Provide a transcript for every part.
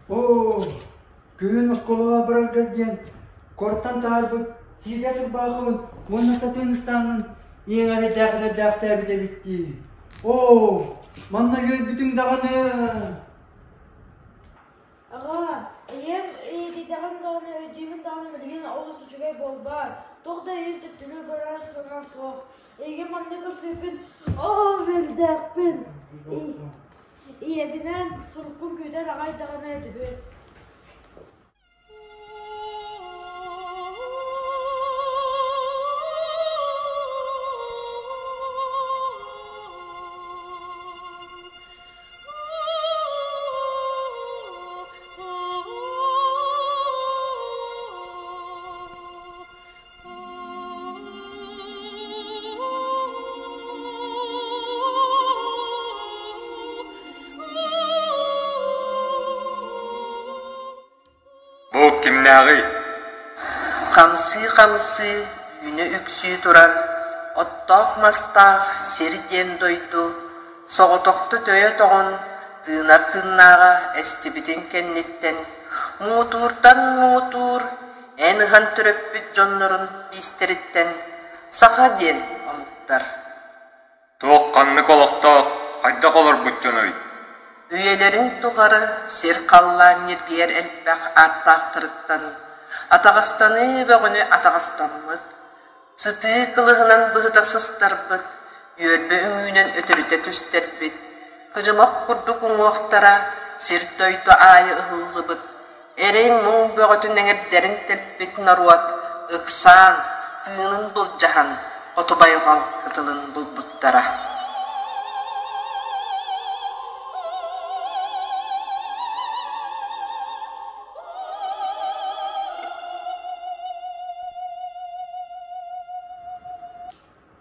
Оо, күһүн оскуолаҕа барарга диэн куораттан таһаарбыт сиидэс ырбаахыбын уонна сатыын ыстааҥҥын ийэҥ эрэйдээх эрэйдээхтээбит эбит дии. Оо, манна үөрбүтүҥ даҕаны! Аҕаа, ийэм иититэҕин даҕаны өйдүүбүн даҕаны билигин олус үчүгэй буолбаат, туох да иһин төттөрү барар санаам суох. Эйигин манна көрсүбүппүн оо үөрдээхпин. Ийэбинээн суруккун күүтэр аҕай даҕаны этибит. Бу кимнээҕий? Хамсыы-хамсыы, үүнэ-үксүү турар оттоох-мастаах сир диэн дойду соҕотохто төйө тоҕон тыынар тыыннааҕа эстибитин кэнниттэн муҥутууртан муҥутуур Эн ыһан төрөппүт дьоннорун биистэриттэн саха диэн омуктар. Туох ханнык олохтоох, хайдах олорбут дьонуй? Үйэлэрин тухары сир-халлаан ньиргийэр элбэх ааттаахтарыттан атаҕастаныы бөҕөнү атаҕастаммыт, сытыы кылыһынан быһыта сыстарбыт, үөрбэ үҥүүнэн өтөрүтэ түстэрбит, кыдьымах курдук уҥуохтара сир-дойду аайы ыһыллыбыт, Эрэй-муҥ бөҕөтүн эҥэрдэрин тэлпит норуот ыксаан, тыынын былдьаһан хоту байҕал кытылын булбуттара.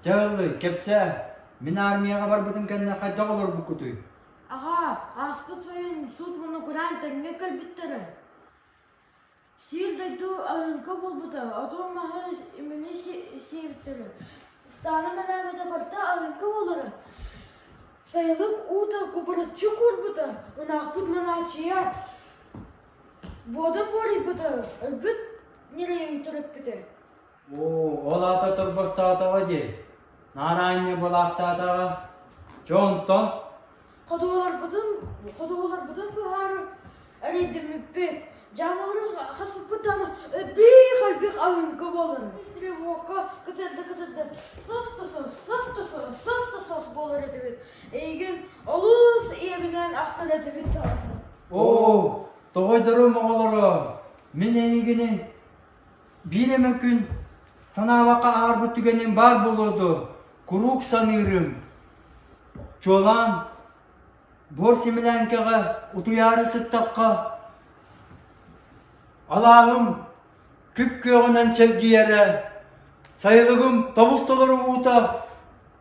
Дьэ ыллый, кэпсээ, мин армияҕа барбытым кэннэ хайдах олорбуккутуй? Аҕаа, ааспыт сайын суут монокураан тэҥҥэ кэлбиттэрэ. Сир-дойду аһыҥка буолбута, оту-маһы имини сиэбиттэрэ. Ыстаана мэлээбэтэ барыта аһыҥка буолара. Сайылык уута кубарыччы куурбута, ынаахпыт манааччыйа буода буорайбыта, өлбүт ньирэйи төрөппүтэ. Оо, ол аата торбостоотоҕо дии, наар аанньа буолаахтаатаҕа. Дьэ онтон? Ходуһаларбытын, ходуһаларбытын быһаары эрэйдэммиппит. Дьаамалары хаспыппыт даҕаны элбих-элбих аһыҥка буолар. Стрелокка кытарда-кытарда сос да сос, сос да сос, сос да сос буолар этибит. Эйигин олус ийэбинээн ахтар этибит даҕаны. Оо, тоҕойдорум оҕолоро, мин эйигини Биир эмэ күн санаабакка аарбыт түгэним баар буолуо дуо, куруук саныырым. Чуолаан, буор симилээҥкэҕэ утуйаары сыттахха, алааһым күп-күөҕүнэн чэлгийэрэ, сайылыгым тобус-толору уута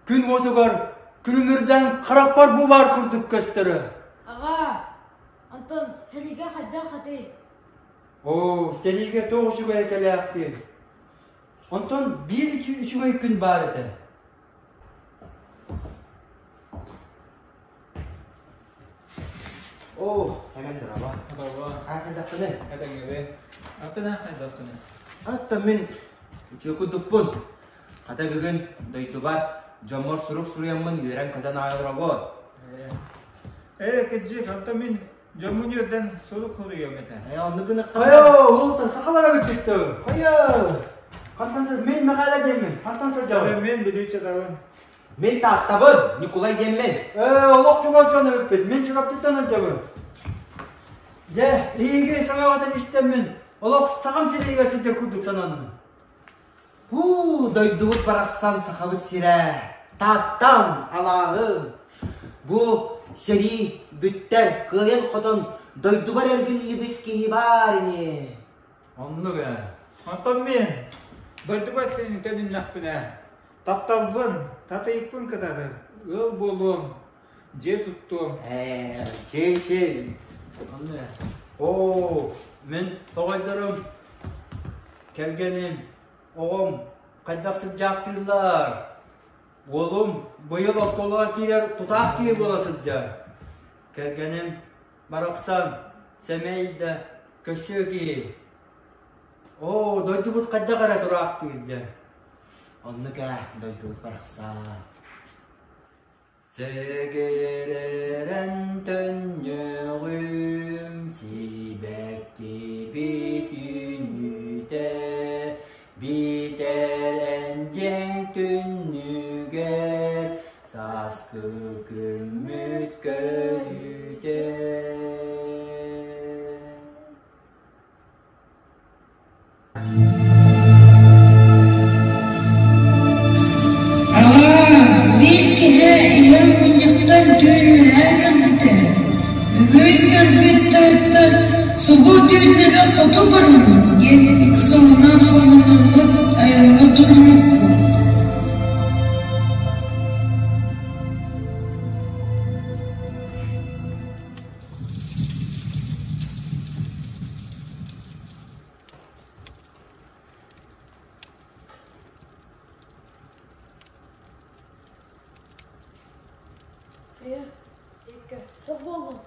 күн уотугар күлүмүрдээн харахпар бу баар курдук көстөрө. Аҕаа, онтон сэриигэ хайдах этэй? Оо, сэриигэ туох үчүгэй кэлээхтиир. Онтон биир үчүгэй күн баар этэ. Оо, эмэн дороба. Дороба. Аа, хайдахпыный? Этэҥҥэбин. Аттына хайдахсыный? Атта мин үчүгэй курдукпун. Хата бүгүн дойдубар дьоммор сурук суруйаммын үөрэн-көтөн аҕай олоробун. Ээ, кырдьык, оттон мин Дьоммун үөрдэн сурук суруйуом этэ. Ээ, оннук гыныхха. Хайа, уолтан сахалара бүттүктү. Хайа! Хантан сыл мен Михайла диэммин. Хантан сылдьабын? Мен Бүлүүчэ Мин Тааттабын, Ньукулай диэммин. Ээ, олох чугас дьон эбиппит. Мин Чурапчыттан сылдьабын. Дьэ, эһиги саҥаҕытын истэммин, олох сахам сиригэр сылдьар курдук сананным. Һуу, дойдубут барахсан Сахабыт сирэ, Тааттам, алааһым. Бу сэрии бүттэр, кыайан-хотон дойдубар эргиллибит киһи баар ини. Оннук ээ. Онтон мин дойдубар төнүннэхпинэ, тапталбын, татыйыкпын кытары ыал буолуом, дьиэ туттуом. Ээ, чэй-чэй. Оннук ээ. Оо, мин тоҕойдорум Кэргэним, оҕом хайдах сылдьаахтыыллар? Уолум быйыл оскуолаҕа киирэр тутаах киһи буола сылдьар. Кэргэним барахсан. сэмэй да көрсүө киһи. Оо, дойдубут хайдах эрэ тураахтыыр дьэ. Оннук ээ, дойдубут барахсан. Сэгэрэн төннөҕүм сибэккибит үүнүүтэ Бүтэр эндьэҥ түннүгэр сааскы күммүт көрүүтэ. Аҕаа, биир киһи ийэм мунньахтан түүн үөһэ кэлбитэ. Бүгүн кэлбит тойоттор субу түүннэри хоту барыҥ диэн ыксалынан хомунаммыт айаҥҥа туруммуппут. Хайа, Икка, туох буоллуҥ?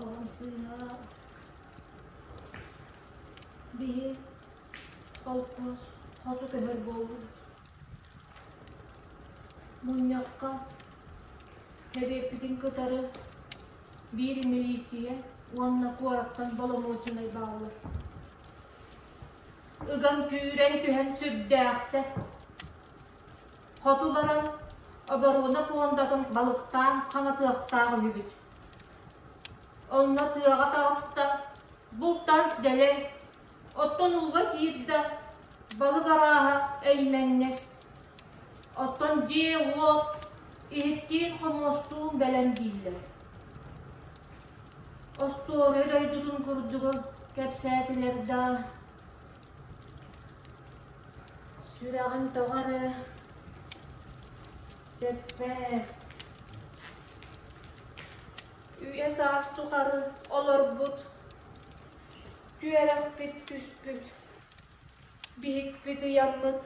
Оҕом сыыһа биһи холкуос хоту көһөр буоллубут. Мунньахха Сэбиэппитин кытары биир милииссийэ уонна куораттан боломуочунай бааллар. Ыган түүрэн түһэн сүрдээхтэр. Хоту баран оборона пуондатын балыктаан хаҥатыахтаах үһүбүт. Онно тыаҕа таҕыста, булт-ас дэлэй, оттон ууга киирдэ, балык арааһа эймэҥнэс. Оттон дьиэ-уот иһиттиин-хомуостуун бэлэм дииллэр. Остуоруйа дойдутун курдугу кэпсээтилэр да, сүрэҕин тоҕо эрэ тэппэт. Үйэ саас тухары олорбут, түөрэхпит түспүт. Биһикпит ыйаммыт,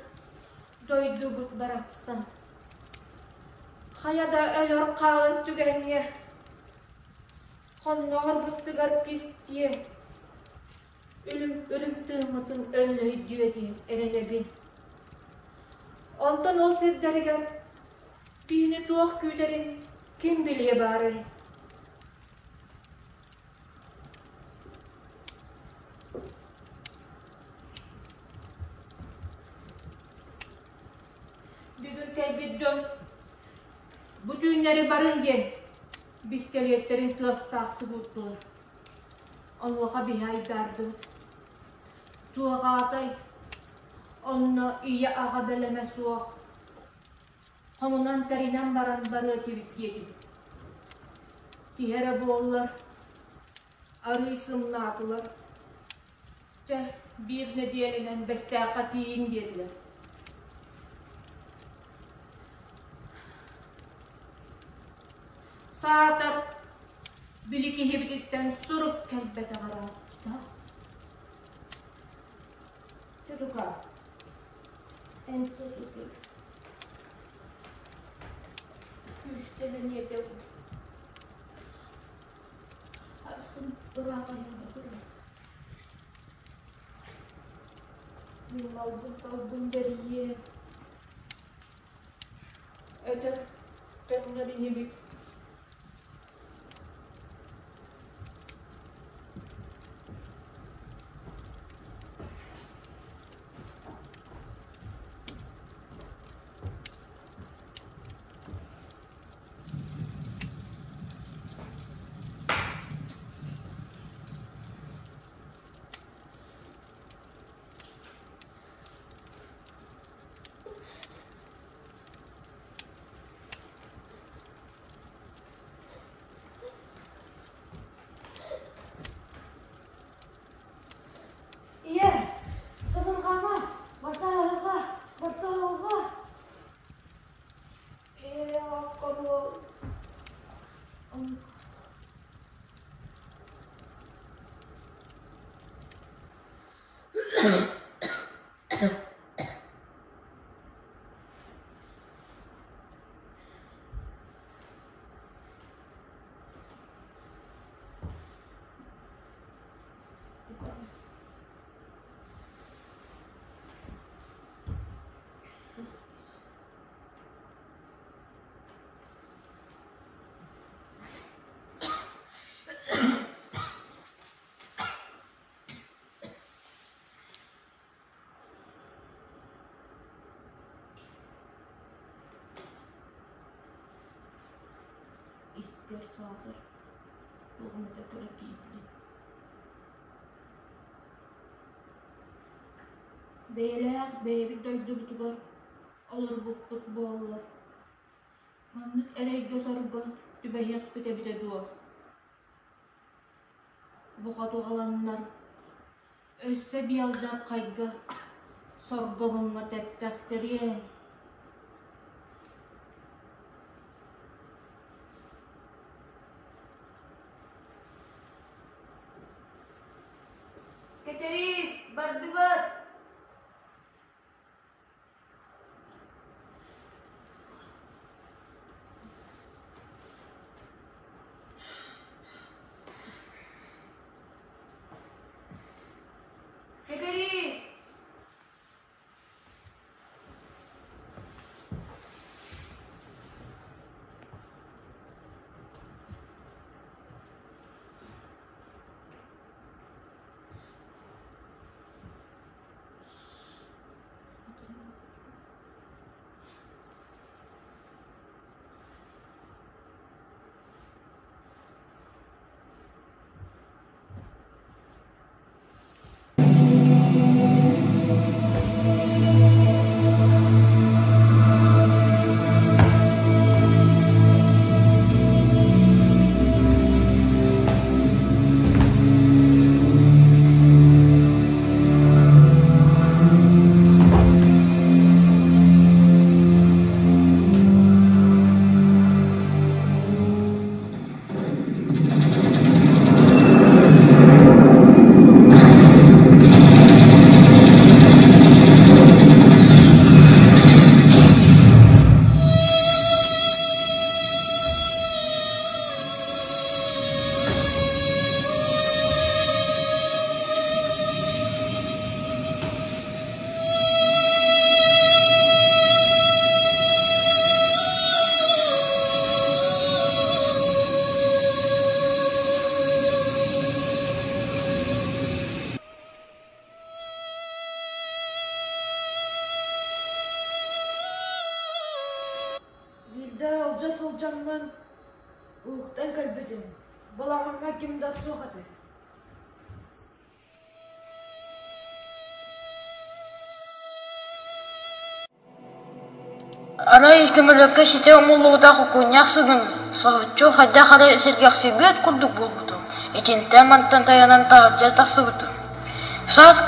дойдубут барахсан. Хайа да өлөр хаалар түгэҥҥэ хонноҕор быттыгар кистиэ, үрүҥ үрүҥ тыыммытын өллөйдүө диэн эрэнэбин. Онтон ол сирдэригэр биини туох күүтэрин ким билиэ баарай? Бүгүн кэлбит дьон бу түүннэри барын диэн бистэлиэттэрин тыастаахтык уурдулар. Онуоха биһи айдаардыбыт. Туох аатай, онно ийэ-аҕа бэлэмэ суох Хомунан тэринэн баран барыа этибит диэтибит. Киһи эрэ буоллар, арыый сымнаатылар. Чэ, биир нэдиэлэнэн Бэстээххэ тиийиҥ диэтилэр. Саатар, били киһибититтэн сурук кэлбэтэҕэ ыраатта. Тутука, эн сытытый. Күүстэнэн Арсын ыраах айаҥҥа турар. Мин малбын-салбын бэрийиэ. Өтөр төннөр инибит. Ийэ, сатырҕаама, бартаалыга, бартаалыга. Ээ, оккобуол. Истэр саатар, туох эмэтэ кыра киирдин. Бэйэлээх бэйэбит дойдубутугар олорбуппут буоллар, маннык эрэйгэ-сорго түбэһиэхпит эбитэ дуо? Бу хотуҕаланнар өссө биалдьархайга сорго-муҥҥа тэптэхтэриэн. Кэтэриис, бардыбыт! Кэтэриис! Биирдэ ыалдьа сылдьаммын уһуктан кэлбитим, балаҕаҥҥа ким да суох этэ. Арай көмөлөккө ситэ умуллубатах укунньах сыгын соһуччу хайдах эрэ сэргэхсийбит курдук буолбутум, итинтэн-мантан тайанан таһырдьа тахсыбытым. Саас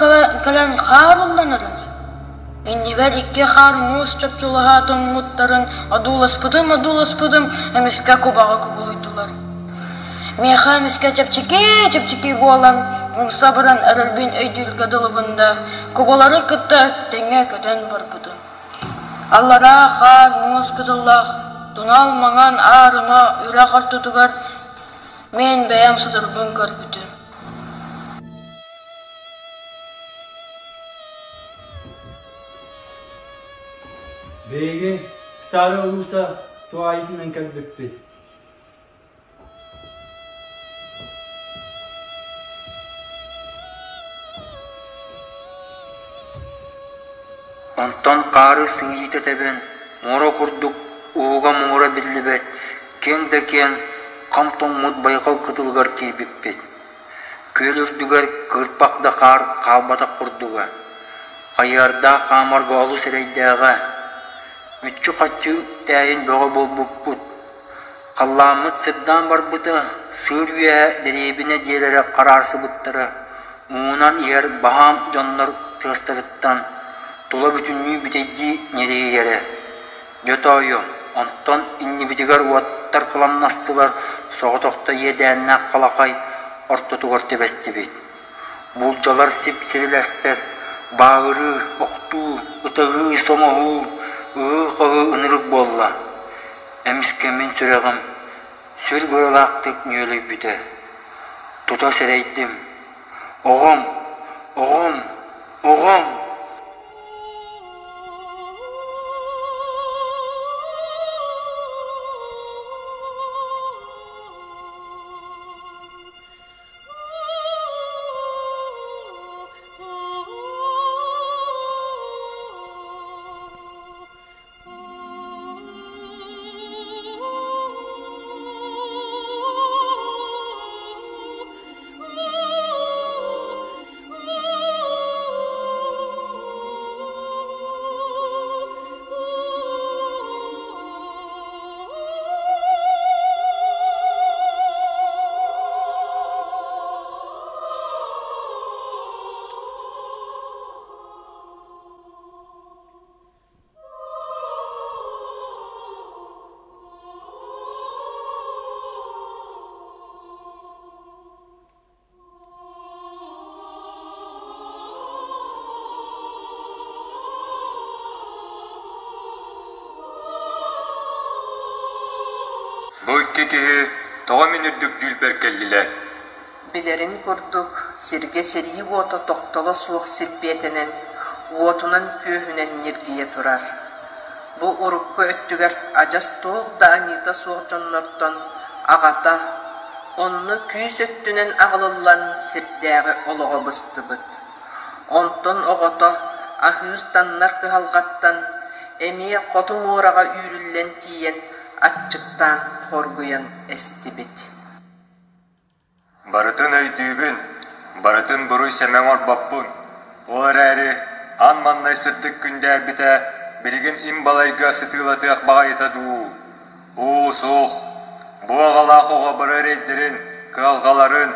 кэлэн хаар ылланарын, иннибэр икки хаар муус чопчулаһа тоҥмуттарын одууласпытым-одууласпытым эмискэ кубаҕа кубулуйдулар. Миэхэ эмискэ чэпчэки-чэпчэки буолан, умса баран эрэлбин өйдүүргэ дылыбын да, кубалары кытта тэҥҥэ көтөн барбытым. Аллараа хаар муус кытыллаах, тунал маҥан аарыма үрэх ортотугар мин бэйэм сытарбын көрбүтүм. Биһиги Старая Руса туһаайыытынан кэлбиппит. Онтон хаары сыыйыыта тэбэн, муора курдук ууга-муҥура биллибэт, киэҥ да киэҥ, хам тоҥмут байҕал кытылыгар киирбиппит. Күөл үрдүгэр кыырпах да хаар хаалбатах курдуга, хайыһардаах хаамарга олус эрэйдээҕэ. Мүччү-хаччы үктээһин бөҕө буолбуппут. Халлааммыт сырдаан барбыта, сыыр үөһэ дэриэбинэ дьиэлэрэ хараарсыбыттара, уунан иһэр баһаам дьоннор тыастарыттан тула бүтүннүү бүтэйдии ньириһийэрэ. Дьэ тоойуом, онтон иннибитигэр уоттар кыламнастылар, соҕотохто иэдээннээх халахай ортотугар түбэстибит. Булдьалар сип-сирилэстэр, бааһырыы, охтуу, ытаһыы, соҥоһуу, ыһыы-хаһыы ынырык буолла. Эмискэ мин сүрэҕим сүр быалаахтык нүөлүйбүтэ. Тута сэрэйдим: оҕом, оҕом, оҕом! Бу икки киһи тоҕо мин үрдүк дьүүлбэр кэллилэр? Билэрин курдук, сиргэ сэрии уота тохтоло суох силбиэтэнэн, уотунан-күөһүнэн ньиргийэ турар. Бу урукку өттүгэр адьас туох да аньыыта суох дьоннортон аҕата, онно күүс өттүнэн аҕылыллан сирдээҕи олоҕо быстыбыт. Онтон оҕото аһыыр-таннар кыһалҕаттан эмиэ хоту муораҕа үүрүллэн тиийэн аччыктаан хоргуйан эстибит. Барытын өйдүүбүн, барытын буруй-сэмэ оҥорбоппун. Ол эрээри аан маҥнай сырдык күндээрбитэ билигин им балайга сытыылатыах баҕайыта дуу? Оо, суох, бу аҕалаах оҕо бары эрэйдэрин, кыһалҕаларын,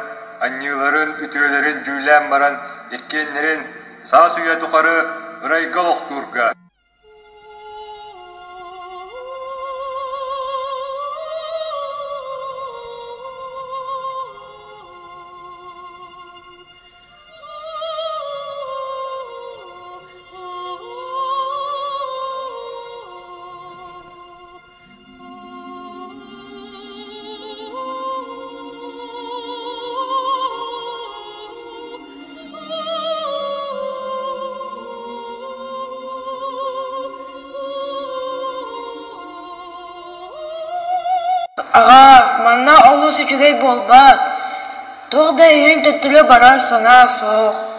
анньыыларын, үтүөлэрин дьүүллээн баран иккиэннэрин саас үйэ тухары ырайга олохтуурга Аҕаа, манна олус үчүгэй буолбат, туох да иһин төттөрү барар санаа суох.